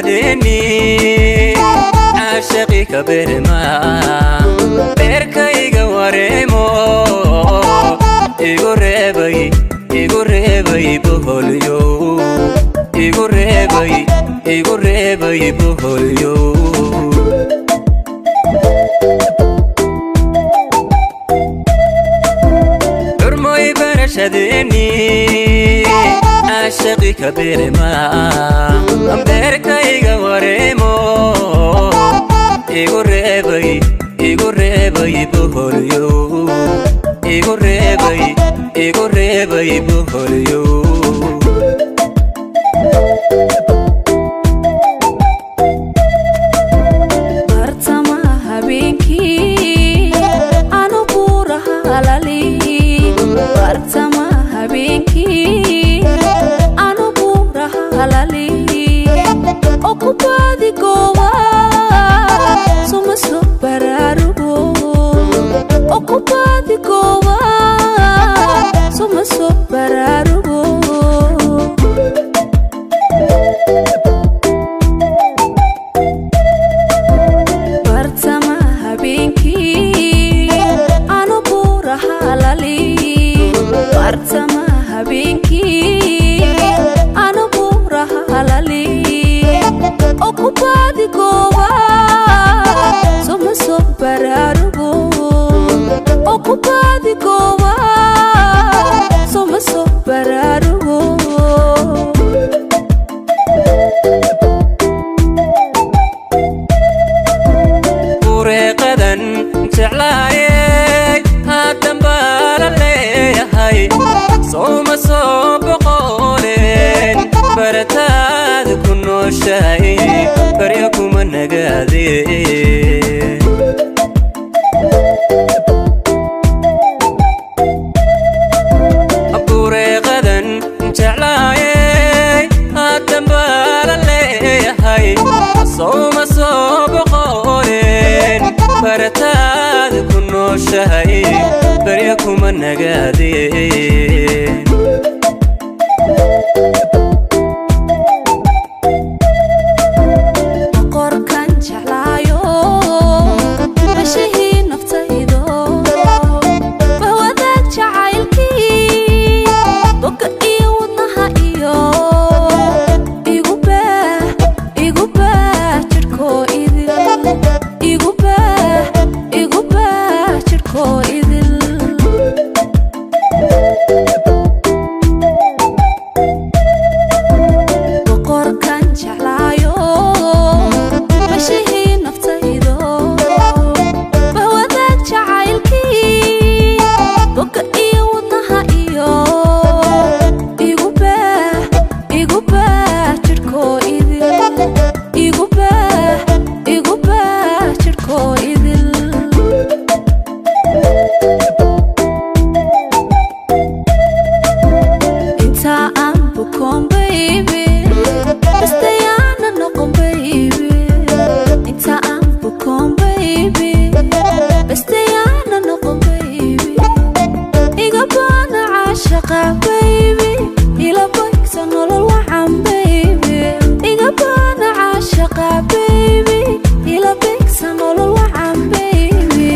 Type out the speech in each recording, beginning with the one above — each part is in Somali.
Barashadeeni caashaqi ka berma, beerkayga wareemo, igu reebay, igu reebay boholyo, igu reebay, igu reebay boholyo. Xurmoy barashadeeni caashaqi ka berma, beerkayga wareemo, igu reebay, igu reebay boholyo, igu reebay, igu reebay boholyo. Bartama habeenkii anu buuraha halali, bartama habeenkii anu buuraha halali, oo ku baadi gooba suma soo baraarugo, oo ku baadi gooba suma soo baraarugo. Bartama habeenkii anu buuraha halali, bartama habeenkii anu buuraha halali, oo ku baadi gooba suma soo baraarugo, oo ku baadi gooba suma soo baraarugo. Bureeqadan jeclaayey haatan baa la leeyahay, sowma soo boqoleen barataada ku nooshahay, baryo kuma nagaadeen. Bureeqadan jeclaayey haatan baa la leeyahay, sowma soo boqoleen barataada ku nooshahay, baryo kuma nagaadeen. Boqorkan jeclaayo, bashihii naftaydo, bahwadaag jacaylkii, boga iyo wadnaha iyo igu baah, igu baah jidhkoo idil, igu baah, igu baah jidhkoo idil. Boqorkan jeclaayo, bashihii naftaydo, bahwadaag jacaylkii, boga iyo wadnaha iyo igu baah, igu baah jidhkoo idil, igu baah, igu baah jidhkoo idil. Inta aan bukoon baby, bastayaana noqon baby, inta aan bukoon baby, bastayaana noqon baby, iga baana caashaqa baby, ila baygsa nolol wacan baby, iga baana caashaqa baby, ila baygsa nolol wacan baby.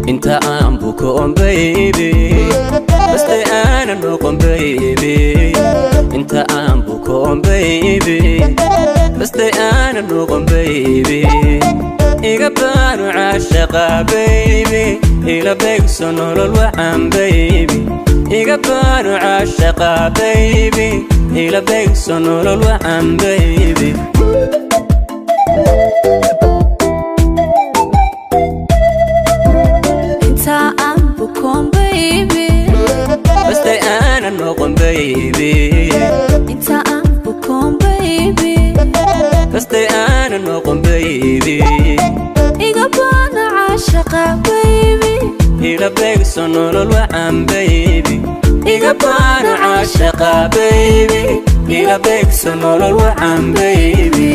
Inta aan bukoon baby, bastay aanan noqon baby, inta aan bukoon baby, bastay aanan noqon baby, iga baanu caashaqa baby, ila beegso nolol wacan baby, iga baanu caashaqa baby, ila beegso nolol wacan baby. Inta aan bukoon baby, bastay aanan noqon baby, inta aan bukoon baby, bastay aanan noqon baby, iga baana caashaqa baby, ila beegso nolol wacan baby, iga baanu caashaqa baby, ila beegso nolol wacan baby.